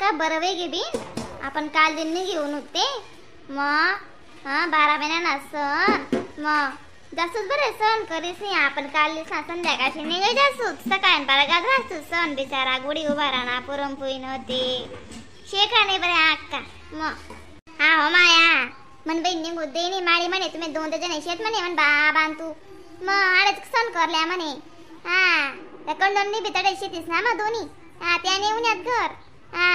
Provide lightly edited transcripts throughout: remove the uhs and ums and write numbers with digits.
अक्का बरं वेगे बी आपण काल दिन घेऊन होते मग हा 12 महिन्याना सण मग जास्तच बरं सण करीस नाही आपण काल संध्याकाळशी निघाय जासूच सकाळी बारा गाठ सण बिचारा गुढी उभा राहणार पुरणपोळी नव्हती शेका नाही बरं अक्का मग हा हो माया मन बहीण निघू दे नाही माळी म्हणे तुम्ही दोन जण शेत म्हणे म्हण बाबा तू मग आडच सण करल्या म्हणे हा त्या कंडोनी बी तडे शेतीस ना मग दोन्ही हा त्या नेऊन यात घर हा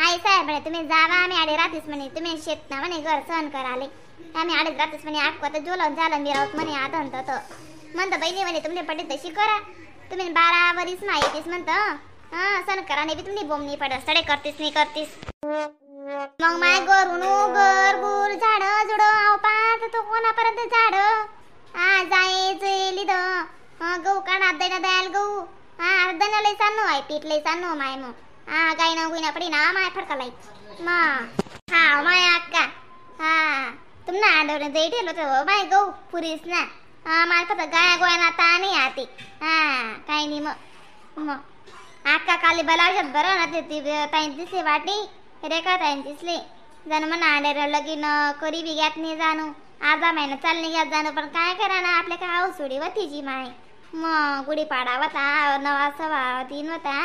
आई साहेब म्हणे तुम्ही जावा आम्ही आडे राहतेस म्हणे तुम्ही शेत ना म्हणे घर सहन कराले आम्ही आडेच राहतेस म्हणे आखो आता जोलन झालं मी राहत म्हणे आता म्हणतो म्हणतं बहिणी म्हणे तुमने पडे तशी करा तुम्ही 12 वरीस माहितीस म्हणतं हा सण करा नाही बी तुम्ही बोमनी पडत सडे करतीस नाही करतीस मग माय घरून घर गुर झाड जुड आव पाहत तो कोणापर्यंत झाड हा जायचं लिद गहू काढा दैना दयाल गहू हा अर्धना लय सानो आहे पीठ लय सानो माय मग हा गाय ना गुईना पडी ना माय फडका लाई मा हा माय अक्का हा तुमना आडवणे जाई ठेवलं होतं माय गहू पुरीस ना हा माय फक्त गाया गोया ना ता नाही आती हा काही नाही मग मग अक्का काली बलावशात बरं ना ते ताई दिसली वाटी रेखा ताई दिसली जण म्हणा आड्या लगीन करी बी घ्यात नाही जाणू अर्धा महिना चालणे घ्यात जाणू पण काय करा ना आपल्या काय हाऊस होती जी माय मग गुढीपाडा होता 9 सव्वा 3 होता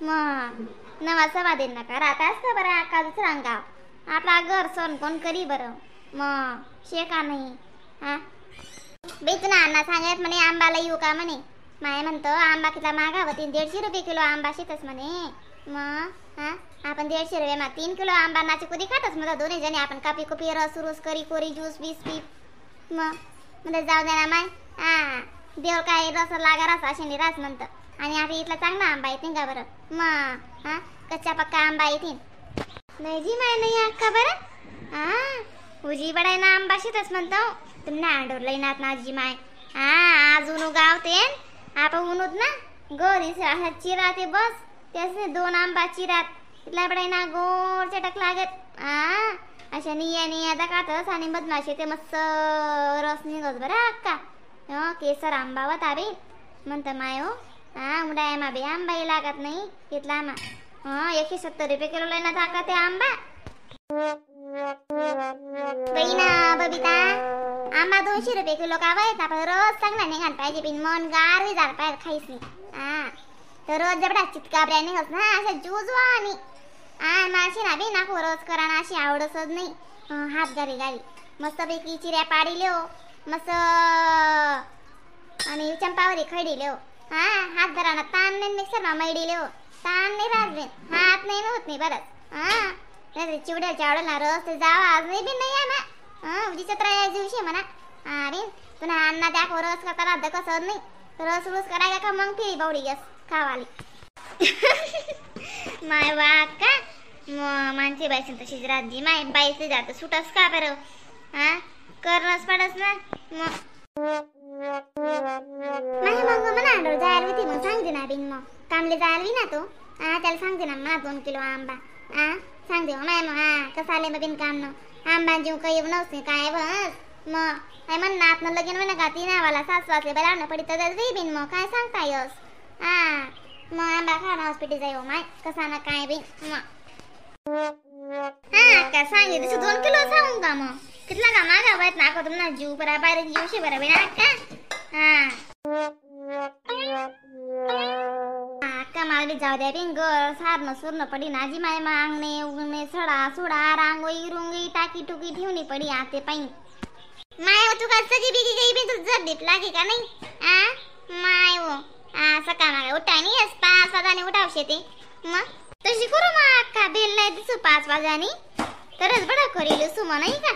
मग 9 सव्वा 3 नका राहत असतं बरं अक्का दुसरा गाव आपला घर सण कोण करी बरं मग शेका नाही हा बाई तुला अण्णा सांगत म्हणे आंबाला येऊ का म्हणे माय म्हणतो आंबा किती महागा होती 150 रुपये किलो आंबा शेतच म्हणे मग हा आपण 150 रुपये मा 3 किलो आंबा नाची कुदी खातच मग दोन्ही जणी आपण कापी कुपी रस रुस करी कोरी ज्यूस बीस पी मग म्हणजे जाऊ दे ना माय हा देव काय रस लागा रस असे रास म्हणतं आणि आता इथला चांगला आंबा येते का बरं मग हा कच्चा पक्का आंबा येते नाही जी माय नाही अक्का बरं हा उजी बडाय ना आंबा शेतच म्हणतो तुमना आंडोरलंय नात नाजी माय हा आज उनू गावते आपण उनूत ना गोरी असा चिरा ते बस त्यासने 2 आंबा चिरात तिथला बडाय ना गोड चटक लागत हा अशा निया निया दाखवतस आणि बदमाशी ते मस्त रस निघत बरं अक्का केसर आंबा होता बी म्हणतं माय हो हा उडाय मा बी आंबाही लागत नाही तिथला मा हा 170 रुपये किलो ना टाका ते आंबा बहिणा बबिता आंबा 200 रुपये किलो का बाय आपण रोज चांगला निघाल पाहिजे बिन मन गार झालं पाहिजे खाईच नाही हा तर रोज जबडा चितकाबऱ्या निघत ना अशा जुजवा आणि हा माशी ना बी नाको रोज करा ना अशी आवडतच नाही हात गारी गारी मस्तपैकी चिऱ्या पाडी लिहो मस्त आणि चंपावरी खडी लिहो हा हात धरा ना ताण नाही मिक्सर मा मैडी लिहो ताण नाही राजबेन हात नाही होत नाही बरंच हा नाही चिवड्याच्या आवडेल ना रस ते जावा आज नाही बी नाही आहे ना हा उदी चत्रा या दिवशी म्हणा हा बिन तुला अण्णा त्या रस करताना कसं नाही रस रुस करायला का मग फिरी बावडी गॅस खावाली माय वा का मग माणसे बायसन तशीच राहती माय बाईसे जात सुटस का बरं हा करणंच पडस ना मग नाही मग म्हणा जायला होती मग सांगते ना बिन मग कामले जायला ना तो हा त्याला सांगते ना मला 2 किलो आंबा हा सांगते माय मग हा कसं आले मग बिन काम न आंबा जीव काही नसते काय बस मग काय म्हण ना आपण लगीन म्हणा का ती नावाला सासू वाचले बरं पडी तर बिन मग काय सांगता यस हा मग आंबा खा ना हॉस्पिटल जाय माय कसा ना काय बिन मग हा का सांगितलं तसं 2 किलो सांगू का मग कितला का मागा बायत नाको तुमना जीव बरा बाहेर जीवशी बरा बिना का हा अक्का मला बी जाऊ द्या बिन घर सारणं सुरणं पडी नाजी माय मागणे उगणे सडा सुडा रांगोळी रुंगी टाकी टुकी ठेवणी पडी आते पायी माय तू का सगी बिगी गई बी तू जर दीप लागे का नाही आ माय वो आ सकाळ मागे उठाय नाही 5 वाजाने उठावशे ते मग तशी करू मग अक्का बेल नाही दिसू 5 वाजाने तरच बडा करील सु नाही का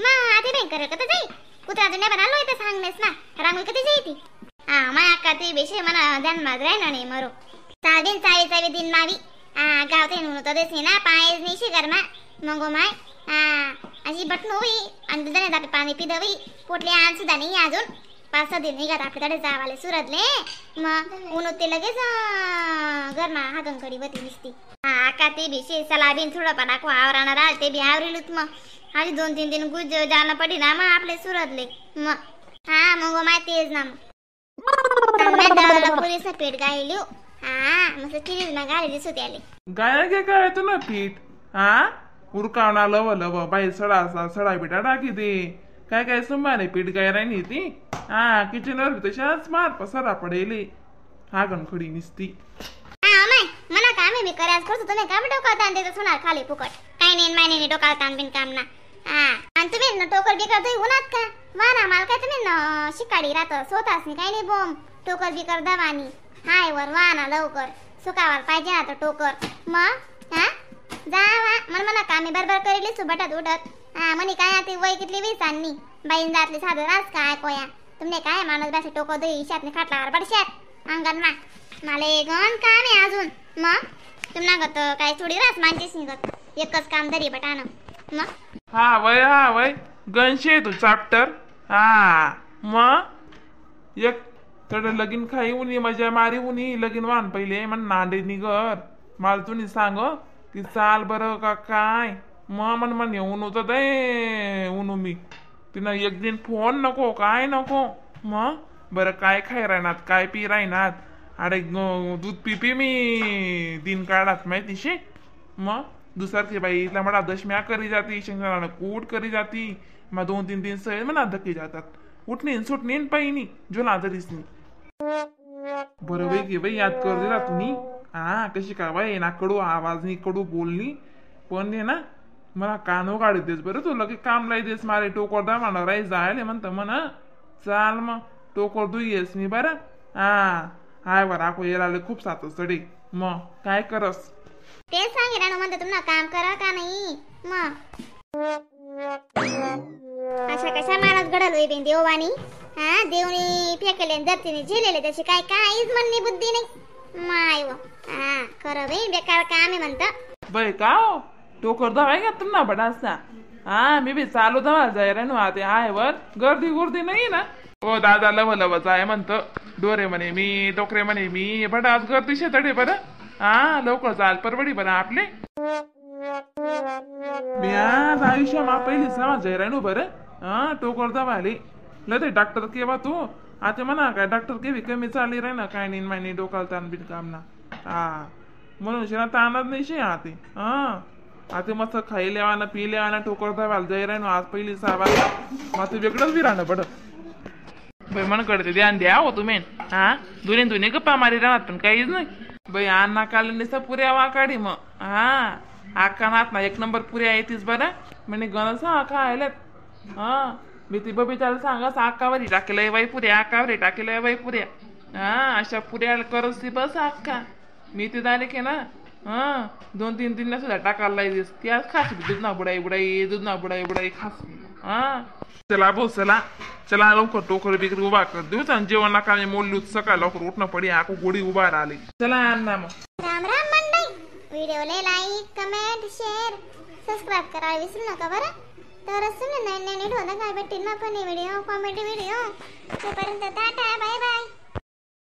मग आते नाही करत कधी जाई कुत्रा दुनिया बनालो इथे सांगनेस ना रांगोळी कधी जाई ती हा माय अक्का ते बेशे मना ध्यान माज राय ना नाही मरो चावीन चावी चावी दिन मावी हा गावते म्हणून तर देसे ना पायच नाही शे घरमा मग माय हा अशी बटणू होई आणि दुधाने जाते पाणी पिदवी पोटले आण सुद्धा नाही अजून 5-6 दिन निघात आपल्याकडे जावाले सुरतले मग ऊन ते लगेच गरमा हातून कडी बती दिसती हा का ते बी शेसाला बिन थोडं पण आको आवराणार राहते ते बी आवरीलूत मग आधी 2-3 दिन गुज जाणं पडी ना मग आपले सुरतले मग हा मग माय तेच ना मग पोलीस पेट गायली हा मस्त चिरीज ना गाडी दिसू त्याले. गाया घे काय तू ना पीठ हा उरकावणा लव लव बाई सडा सडा बिटा टाकी दे काय काय सुमारे पीठ गाय राहिनी ती. हा किचनवर तशाच मार पसारा पडेली हा गणखडी निसती. हा माय मला काम आहे मी करायच करतो तुम्ही काम डोकाल ताण देत सोनार खाली फुकट काही नाही माय नाही डोकाल ताण बिन काम ना. हा आणि तुम्ही न टोकर बिकर दही उन्हात का वा ना मला काय तुम्ही न शिकाडी राहत स्वतःच नाही काही नाही बोम टोकर बिकर दवानी हाय वर वा ना लवकर सुकावाला पाहिजे ना तर टोकर मग. हा जा वा मन म्हणा कामी बरोबर करेली सुबटात उठत. हा म्हणे काय आता वय कितली वीस बाईन जातली साधं रास काय कोया तुमने काय माणूस बासे टोकर दही इशात खाटला बडशात अंगण मा मला गण काम आहे अजून मग तुम्हाला गत काय थोडी रास मानतेच निघत एकच काम धरी बटानं मग. हा वय गणशे तू चाप्टर. हा मग एक तड लगीन खाई उनी मजा मारी उनी लगीन वाण पहिले म्हण नांदे निगर मला तुम्ही सांग की चाल बरं का काय मग मन मन येऊन होतं ते उनू मी तिनं एक दिन फोन नको काय नको मग बरं काय खाय राहणार काय पी राहणार. अरे दूध पी पी मी दिन काढात माहितीशी मग दुसरची बाई इथला म्हणा दशम्या करी जाती शेंगदाणा कूट करी जाती मग 2-3 दिन सैल म्हणा धक्की जातात उठणीन सुटणीन पाहिनी जो नादरीसनी बरं बाई की बाई याद कर दिला तुम्ही. हा कशी का बाई ना कडू आवाज नाही कडू बोलली पण हे ना मला कानो काढी देस बरं तुला की काम लाई देस मारे टोकर दा म्हणा राई जायले म्हणतं म्हणा चाल मग टोकर दु येस मी बरं. हा हाय बरं आको येला खूप सात चढे मग काय करस तेच सांगेल ना म्हणते तुम्हाला काम करा का नाही मग अशा कशा माणूस घडल बिन देववाणी. हा देवनी फेकले जरतीने झेलेले त्याची काय काहीच म्हणणी बुद्धी नाही माय व. हा खरं बाई बेकार काम आहे म्हणतं बाई का हो टोकर दवाय का तुम्हाला बडासा. हा मी बी चालू दवा जाय रे ना ते आहे वर गर्दी गुर्दी नाही ना. ओ दादा लव लव जाय म्हणतं डोरे म्हणे मी टोकरे म्हणे मी बडास गर्दी शेतडे बरं. हा लवकर चाल परवडी बरं आपले मी आज आयुष्य मा पहिली समाज जाय रे बरं. हा टोकर दवाली लते डॉक्टर केव्हा तू आता म्हणा काय डॉक्टर केवी कमी चालली रे ना काय नाही माय डोकाला ताण बिन काम ना. हा म्हणून शिरा ताणच नाही शे आते. हा आता मस्त खाई लेवाना पी लेवाना टोकर दवायला जाई रे आज पहिली सावा मग वेगळंच बी राहणं पडत बाई मन कडते ध्यान द्या हो तुम्ही. हा दुने दुने गप्पा मारी राहणार पण काहीच नाही बाई अण्णा काल निसा पुऱ्या वा काढी मग. हा आका नात ना एक नंबर पुऱ्या येतीस बरं म्हणे गणस हा खायलात. हा मी ती बबीताला सांगस आकावरी टाकेलंय बाई पुऱ्या आकावरी टाकेलंय बाई पुऱ्या. हा अशा पुऱ्या करस ती बस आक्का मी ती झाले की ना. हा 2-3 दिन सुद्धा टाकायला लायतीस ती आज खास दूध ना बुडाई बुडाई दूध ना बुडाई बुडाई खास. हा चला भाऊ चला चला लवकर टोकर बिकर उभा कर देऊ आणि जेवण नका मोडली सकाळ लवकर उठणं पडी आको गोडी उभा राहिली. चला अण्णा मग राम राम मंडळी व्हिडिओला like comment share subscribe करायला विसरू नका बरं. तरच तुम्ही नवीन नवीन व्हिडिओ काय भेटेल ना पण video comedy video. तोपर्यंत tata bye bye.